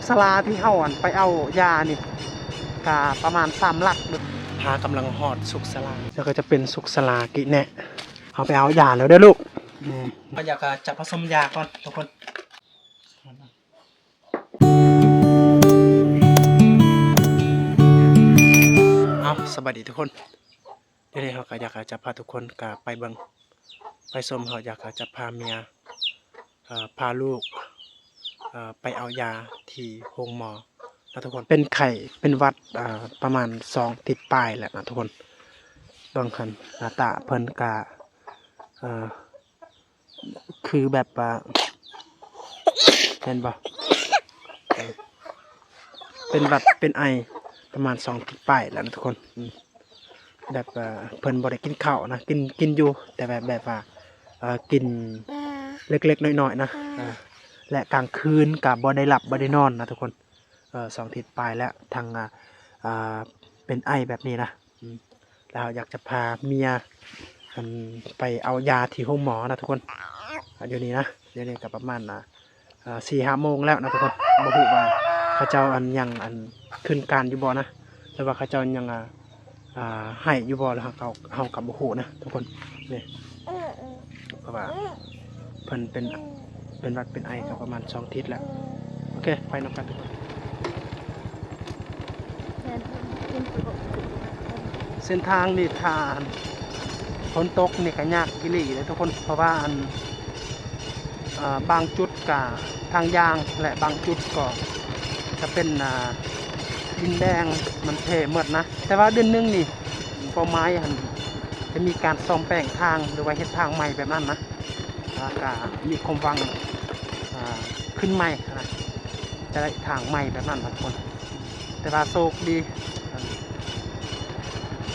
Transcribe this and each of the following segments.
ສາລາທີ່ເຮົາ ອັນ ໄປເອົາຢານີ້ກະປະມານສາມຫຼັກ. ພາກຳລັງຮອດສຸກສາລາ ແລ້ວກໍຈະເປັນສຸກສາລາກິແນະ. ເຮົາໄປເອົາຢາແລ້ວເດີລູກ. ອືມ ເຮົາຢາກຈະຜະສົມຢາກ່ອນທຸກຄົນ. ເອົາ ສະບາຍດີທຸກຄົນ. ດຽວນີ້ເຮົາກໍຢາກຈະພາທຸກຄົນກະໄປເບິ່ງໄປຊົມ. ເຮົາຢາກຈະພາເມຍ ເອີ ພາລູກ ເອີ ໄປເອົາຢາທີ່ໂຮງໝໍນະທຸກຄົນ. ເປັນໄຂ້ເປັນຫວັດ ເອີ ປະມານສອງທິດປາຍແລ້ວນະທຸກຄົນ. ເບິ່ງຫັ້ນ ໜ້າຕາເພິ່ນກະ ເອີ ຄືແບບວ່າ ເຫັນບໍ່ ເປັນຫວັດເປັນໄອປະມານສອງທິດປາຍແລ້ວນະທຸກຄົນ. ອືມ ແບບ ເອີ ເພິ່ນບໍ່ໄດ້ກິນເຂົ້ານະ ກິນ ກິນຢູ່ ແຕ່ແບບ ແບບວ່າ ເອີ ກິນເລັກໆນ້ອຍໆນະ. ເອີ ແລະກາງຄືນກໍບໍ່ໄດ້ຫຼັບບໍ່ໄດ້ນອນນະທຸກຄົນ. ເອີ ສອງທິດປາຍແລ້ວ ທັງ ອາ ເປັນໄອແບບນີ້ນະ. ອືມ ແລ້ວເຮົາຢາກຈະພາເມຍ ອັນ ໄປເອົາຢາທີ່ໂຮງໝໍນະທຸກຄົນ. ອາ ຢູ່ນີ້ນະ ດຽວນີ້ກໍປະມານ ອາ ອ່າ ສີ່ຫ້າໂມງແລ້ວນະທຸກຄົນ. ບໍ່ຮູ້ວ່າເຂົາເຈົ້າ ອັນ ຍັງ ອັນ ຂຶ້ນການຢູ່ບໍ່ນະ ຫຼືວ່າເຂົາເຈົ້າຍັງ ອ່າ ອ່າ ໃຫ້ຢູ່ບໍ່ ແລ້ວເຮົາ ເຮົາກໍບໍ່ຮູ້ນະທຸກຄົນ. ນີ້ ເພາະວ່າເພິ່ນເປັນ ເປັນຫວັດເປັນໄອກໍປະມານສອງທິດແລ້ວ. ໂອເຄ ໄປນຳກັນທຸກຄົນ. ເສັ້ນທາງນີ້ຖ້າຝົນຕົກນີ້ກໍຍາກອີ່ຫຼີເດ້ທຸກຄົນ ເພາະວ່າ ອັນ ເອີ ບາງຈຸດກະທາງຢ່າງ ແລະບາງຈຸດກໍຈະເປັນ ອ່າ ດິນແດງ ມັນເພໝົດນະ. ແຕ່ວ່າເດືອນໜຶ່ງນີ້ເປົ້າໝາຍຫັ້ນ ຈະມີການສ້ອມແປງທາງ ຫຼືວ່າເຮັດທາງໃໝ່ແບບນັ້ນນະ. ອ່າ ກະມີຄວາມຫວັງ ອ່າ ຂຶ້ນໃໝ່ນະ ຈະໄດ້ທາງໃໝ່ແບບນັ້ນນະທຸກຄົນ. ແຕ່ວ່າໂຊກດີ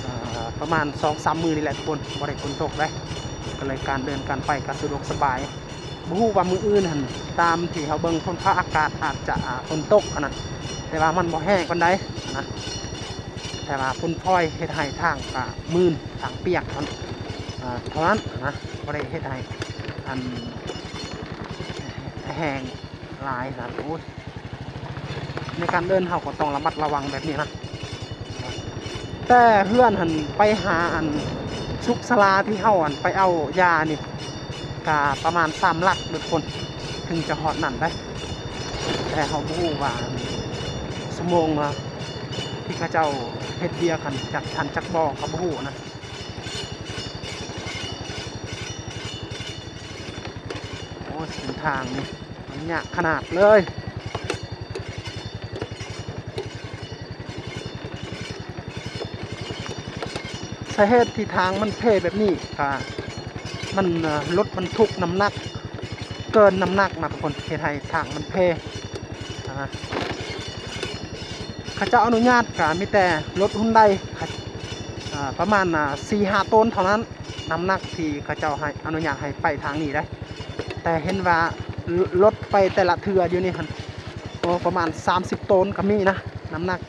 ເອີ ປະມານສອງສາມມື້ນີ້ແຫຼະທຸກຄົນ ບໍ່ໄດ້ຝົນຕົກເດ້ ກໍເລີຍການເດີນການໄປກໍສະດວກສະບາຍ. ບໍ່ຮູ້ວ່າມື້ອື່ນຫັ້ນ ຕາມທີ່ເຮົາເບິ່ງຝົນຟ້າອາກາດອາດຈະ ອ່າ ຝົນຕົກຫັ້ນນະ ແຕ່ວ່າມັນບໍ່ແຮງປານໃດນະ. ແຕ່ວ່າຝົນພອຍເຮັດໃຫ້ທາງກະມື່ນ ທາງປຽກເທົ່ານັ້ນ ເອີ ເທົ່ານັ້ນນະ ບໍ່ໄດ້ເຮັດໃຫ້ ອັນ ແຮງຫຼາຍນະ. ໂອ້ຍ ໃນການເດີນເຮົາກໍຕ້ອງລະມັດລະວັງແບບນີ້ນະ. ແຕ່ເຮືອນຫັ້ນໄປຫາ ອັນ ສຸກສາລາທີ່ເຮົາ ອັນ ໄປເອົາຢານີ້ ກະປະມານສາມຫຼັກທຸກຄົນ ເຖິງຈະຮອດນັ້ນໄດ໋. ແຕ່ເຮົາບໍ່ຮູ້ວ່າ ອັນ ຊົ່ວໂມງທີ່ເຂົາເຈົ້າເຮັດວຽກຫັ້ນ ຈັກທັນຈັກບໍ່ກໍບໍ່ຮູ້ນະ. ໂອ້ ເສັ້ນທາງນີ້ມັນຍາກຂະໜາດເລີຍ. ສາເຫດທີ່ທາງມັນເພແບບນີ້ກະມັນ ເອີ ລົດບັນທຸກນ້ຳໜັກເກີນນ້ຳໜັກນະທຸກຄົນ ເຮັດໃຫ້ທາງມັນເພ. ອ່າ ເຂົາເຈົ້າອະນຸຍາດກະມີແຕ່ລົດຮຸນໄດ ອ່າ ປະມານ ອ່າ ສີ່ຫ້າໂຕນເທົ່ານັ້ນ ນ້ຳໜັກທີ່ເຂົາເຈົ້າໃຫ້ ອະນຸຍາດໃຫ້ໄປທາງນີ້ໄດ໋. ແຕ່ເຫັນວ່າລົດໄປແຕ່ລະເທື່ອຢູ່ນີ້ຫັ້ນ ໂອ້ ປະມານສາມສິບໂຕນກໍມີນະ ນ້ຳໜັກ.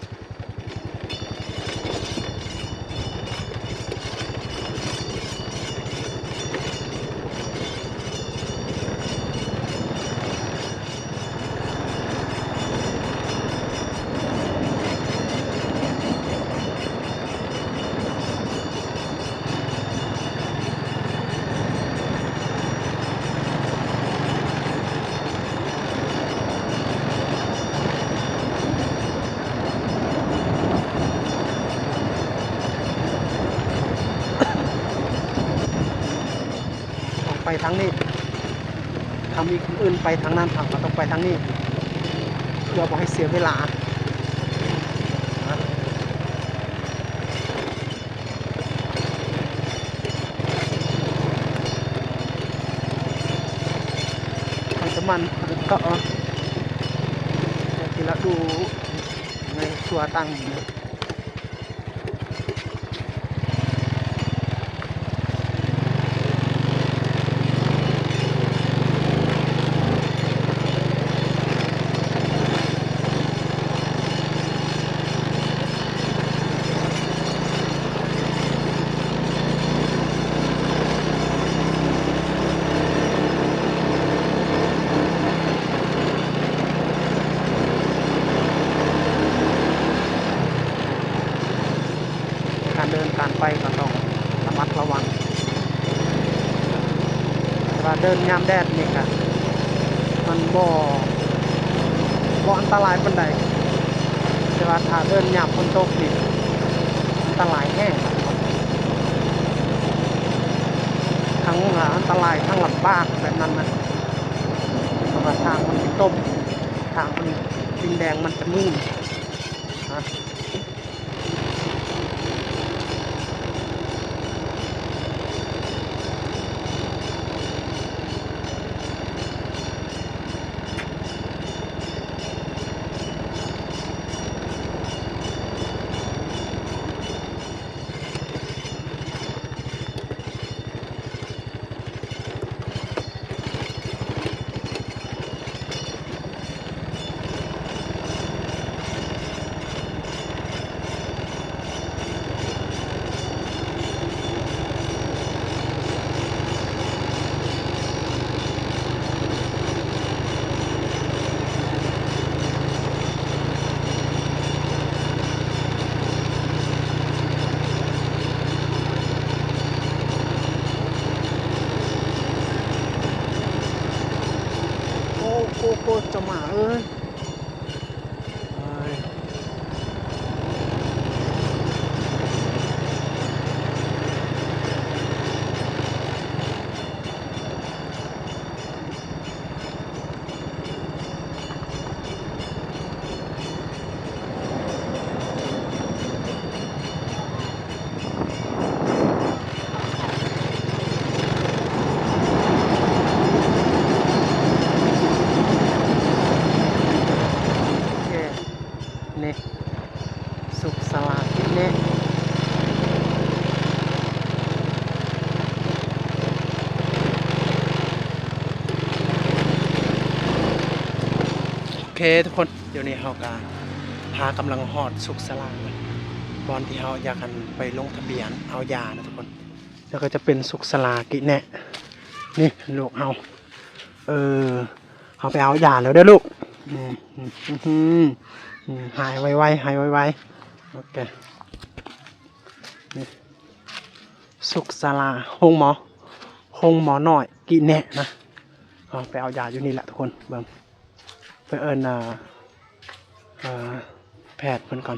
ຕ້ອງໄປທາງນີ້ ຖ້າມີຄົນອື່ນໄປທາງນັ້ນ ເຮົາກໍຕ້ອງໄປທາງນີ້ ເພື່ອບໍ່ໃຫ້ເສຍເວລານະ. ທາງສະໝັນເກາະ ທີ່ລະດູໃນຊົ່ວຕັ້ງ ຕ້ ໄປກໍຕ້ອງລະມັດລະວັງ. ແຕ່ວ່າເດີນຍາມແດດນີ້ກະມັນບໍ່ ບໍ່ອັນຕະລາຍປານໃດ, ແຕ່ວ່າຖ້າເດີນຍາມຝົນຕົກນີ້ອັນຕະລາຍແຮງ, ທັງ ອາ ອັນຕະລາຍ ທັງລຳບາກແບບນັ້ນນະ, ເພາະວ່າທາງມັນຊິຕົບ, ທາງມັນດິນແດງ ມັນຈະມື່ນນະ. ໂອ້ ໂອ້ ໂອ້ ເຈົ້າໝາເອີຍ. ນີ້ ສຸກສາລາກິເນະ. ໂອເຄທຸກຄົນ, ດຽວນີ້ເຮົາກະພາກຳລັງຮອດສຸກສາລາ ບ່ອນທີ່ເຮົາຢາກ ອັນ ໄປລົງທະບຽນເອົາຢານະທຸກຄົນ. ແລ້ວກໍຈະເປັນສຸກສາລາກິແນະ. ນີ້ລູກເຮົາ ເອີ ເຮົາໄປເອົາຢາແລ້ວເດີລູກ. ອືມ ອືມ ອືມ ຫາຍໄວໆ ຫາຍໄວໆ. ໂອເຄ ນີ້ ສຸກສາລາ ໂຮງໝໍ ໂຮງໝໍນ້ອຍກິແນະນະ. ເຮົາໄປເອົາຢາຢູ່ນີ້ແຫຼະທຸກຄົນ. ເບິ່ງ ໄປເອີ້ນ ອ່າ ເອີ ແພດເພິ່ນກ່ອນ.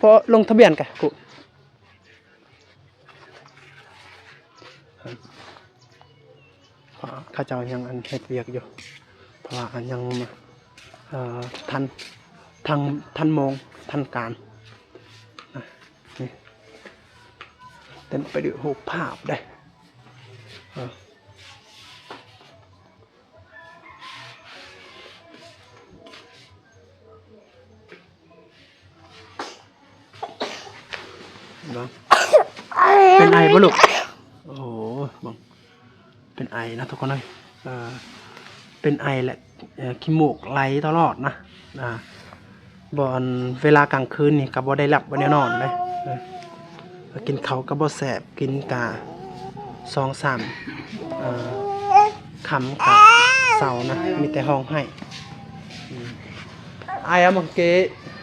ພໍລົງທະບຽນກະ ເຂົາເຈົ້າຍັງ ອັນ ເຮັດວຽກຢູ່ ເພາະວ່າ ອັນ ຍັງ ເອີ ທັນ ທັນ ທັນໂມງ ທັນການ. ນີ້ ເຕັມໄປດ້ວຍຮູບພາບເດ້. ເນາະ ເປັນໄອບໍ່ລູກ? ໂອ້ໂຫ ເບິ່ງ ເປັນໄອນະທຸກຄົນເອີຍ. ເອີ ເປັນໄອ ແລະ ເອີ ຂີ້ມູກໄຫຼຕະຫຼອດນະ. ອ່າ ບ່ອນເວລາກາງຄືນນີ້ກໍບໍ່ໄດ້ຫຼັບບໍ່ໄດ້ນອນເດ້. ເອີ ກິນເຂົ້າກໍບໍ່ແຊບ, ກິນກະສອງສາມ ເອີ ຄຳກະເຊົານະ, ມີແຕ່ຮ້ອງໄຫ້. ອືມ ອາຍ ອາມັງເກ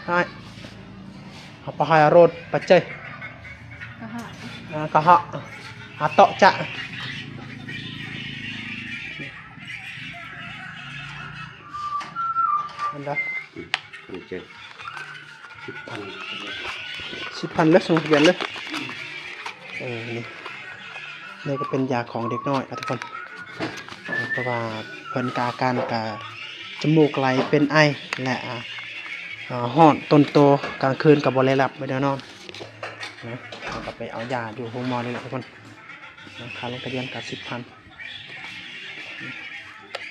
ອາຍ ອາປະຫາຍໂຣດປະເຈຍ ອາກະຫະ ອາເຕາະຈະ ອັນໃດ? ອືມ ອັນນີ້ເຈັດສິບພັນ ສິບພັນເລີຍ ສົ່ງທະບຽນເລີຍ. ເອີ ນີ້ ນີ້ກໍເປັນຢາຂອງເດັກນ້ອຍນະທຸກຄົນ, ເພາະວ່າເພິ່ນກະອາການກະ ຈະມູກໄຫຼ ເປັນໄອ ແລະ ອາ ອາ ຮ້ອນຕົນໂຕ, ກາງຄືນກໍບໍ່ໄດ້ຫຼັບບໍ່ໄດ້ນອນນະ. ເຮົາກໍໄປເອົາຢາຢູ່ໂຮງໝໍນີ້ແຫຼະທຸກຄົນ. ຄ່າລົງທະບຽນກໍສິບພັນ.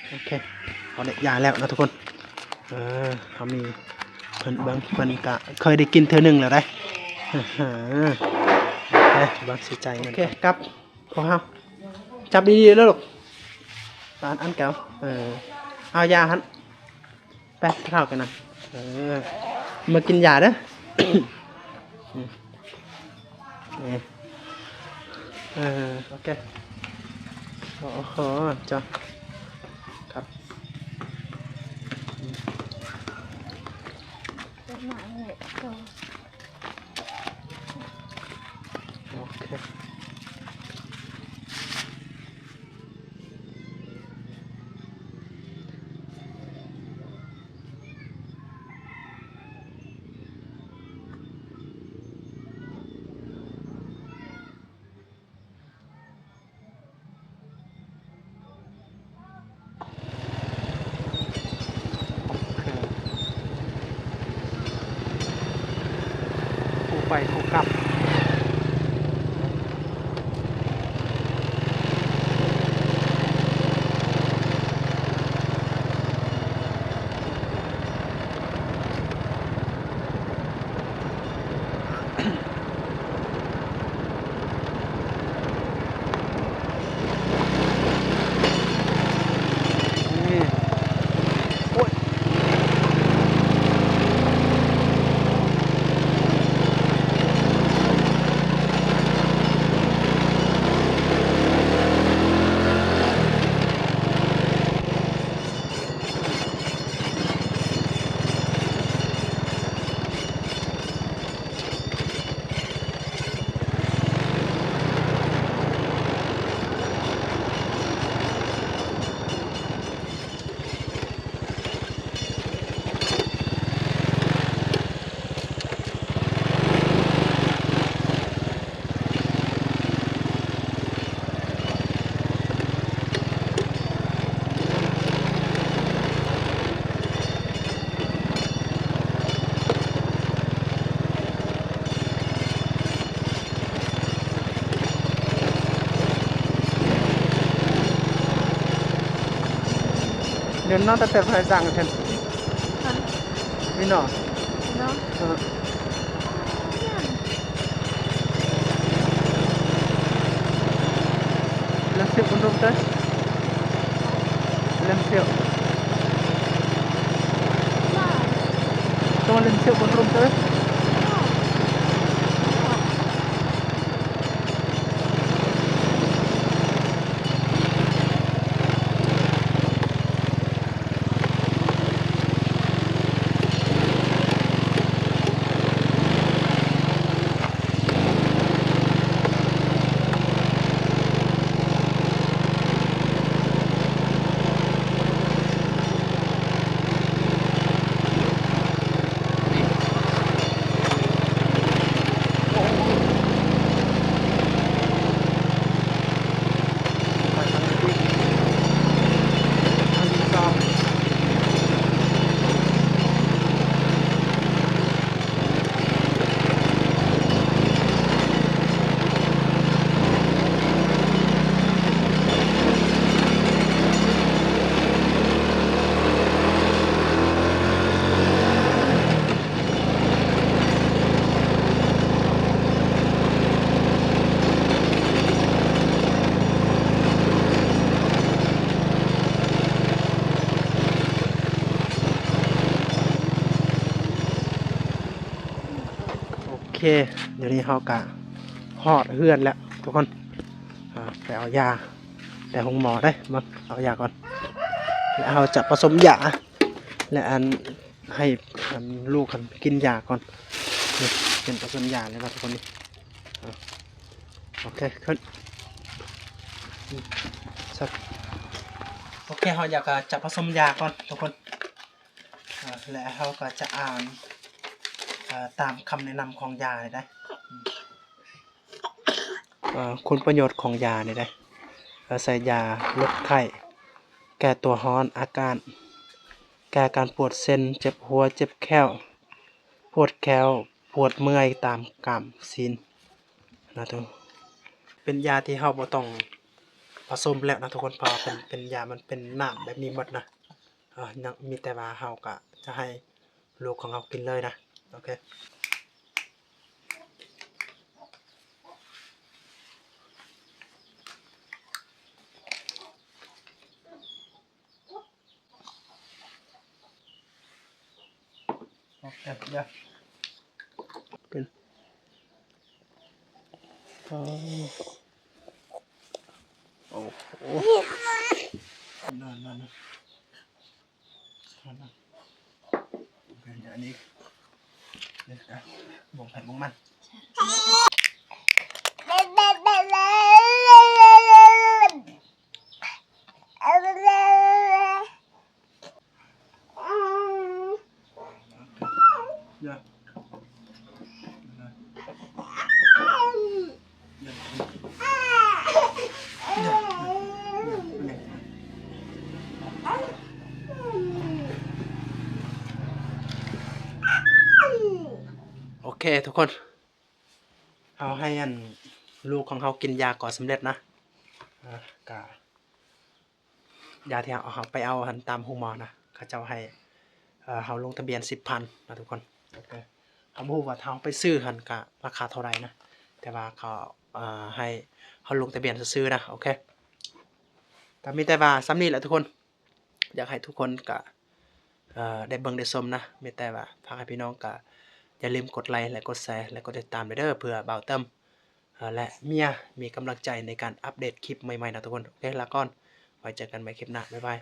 ໂອເຄ ເຮົາໄດ້ຢາແລ້ວນະທຸກຄົນ. ເອີ ເຮົາມີ ເພິ່ນເບິ່ງ ເພິ່ນກະເຄີຍໄດ້ກິນເທື່ອໜຶ່ງແລ້ວເດ້. ເອີ ເບິ່ງຊິຈ່າຍເງິນ. ໂອເຄ ກັບພວກເຮົາ ຈັບດີໆເດີລູກ. ອັນ ອັນເກົ່າ ເອີ ເອົາຢາຫັ້ນ. ໄປເຂົ້າກັນນະ. ເອີ ມາກິນຢາເດີ. ນີ້ ເອີ ໂອເຄ. ໂອ້ໂຫ ເຈົ້າ ຄັບ. ມາເລີຍໂຕ. ໂອເຄ. ຄູ່ໄປຄູ່ກັບ. ເດີນນອນຕະແຕ່ພາຍສັງເພິ່ນ ນີ້ເນາະ ເນາະ ເອີ. Lên xíu con rung tới. Lên xíu. Con lên xíu con rung tới. ໂອເຄ ດຽວນີ້ເຮົາກະຮອດເຮືອນແລ້ວທຸກຄົນ. ອ່າ ໄປເອົາຢາແຕ່ໂຮງໝໍເດ້ ມາເອົາຢາກ່ອນ ແລ້ວເຮົາຈະປະສົມຢາ ແລະ ອັນ ໃຫ້ ອັນ ລູກຫັ້ນກິນຢາກ່ອນ. ນີ້ ເປັນປະສົມຢາແລ້ວເນາະທຸກຄົນນີ້. ອ່າ ໂອເຄ ຂຶ້ນ ອືມ ຊັດ ໂອເຄ ເຮົາຢາກ ຈະປະສົມຢາກ່ອນທຸກຄົນ. ອ່າ ແລະ ເຮົາກໍຈະອ່ານ ເອີ ຕາມຄຳແນະນຳຂອງຢານີ້ໄດ໋. ເອີ ຄຸນປະໂຫຍດຂອງຢານີ້ໄດ໋. ເອີ ໃຊ້ຢາລົດໄຂ້ ແກ້ຕົວຮ້ອນ ອາການ ແກ້ອາການປວດເສັ້ນ ເຈັບຫົວ ເຈັບແຂ້ວ ປວດແຂ້ວ ປວດເມື່ອຍຕາມກາມຊີ້ນນະທຸກ. ເປັນຢາທີ່ເຮົາບໍ່ຕ້ອງປະສົມແລ້ວນະທຸກຄົນ ເພາະວ່າເປັນ ເປັນຢາ ມັນເປັນນ້ຳແບບນີ້ໝົດນະ. ເອີ ຍັງມີແຕ່ວ່າເຮົາກະຈະໃຫ້ລູກຂອງເຮົາກິນເລີຍນະ. ໂອເຄ ໂອເຄ ເປັນ ໂອ້ ໂອ້ໂຫ ນອນ ນອນ ນອນ ເປັນອັນນີ້. ເບິ່ງໃຜເບິ່ງມັນ. ໂອເຄທຸກຄົນ ເຮົາໃຫ້ອັນ ລູກຂອງເຮົາກິນຢາກໍສຳເລັດນະ. ເອີ ກະ ຢາທີ່ເຮົາ ເຮົາໄປເອົາຫັ້ນຕາມໂຮງໝໍນະ ເຂົາເຈົ້າໃຫ້ ເອີ ເຮົາລົງທະບຽນສິບພັນນະທຸກຄົນ. ໂອເຄ ເຮົາບໍ່ຮູ້ວ່າເຮົາໄປຊື້ຫັ້ນກະລາຄາເທົ່າໃດນະ ແຕ່ວ່າເຂົາ ເອີ ໃຫ້ເຮົາລົງທະບຽນຊື່ໆນະ. ໂອເຄ ກະມີແຕ່ວ່າສ່ຳນີ້ແຫຼະທຸກຄົນ ຢາກໃຫ້ທຸກຄົນກະ ເອີ ໄດ້ເບິ່ງໄດ້ຊົມນະ. ມີແຕ່ວ່າຝາກໃຫ້ພີ່ນ້ອງກະຢ່າລືມກົດໄລ ແລະ ກົດແຊ ແລະ ກົດຕິດຕາມເດີ ເພື່ອບ່າວເຕີມ ເອີ ແລະ ເມຍມີກຳລັງໃຈໃນການອັບເດດຄລິບໃໝ່ໆນະທຸກຄົນ. ໂອເຄ ລາກ່ອນ ໄວ້ເຈີກັນໃໝ່ຄລິບໜ້າ ບາຍບາຍ.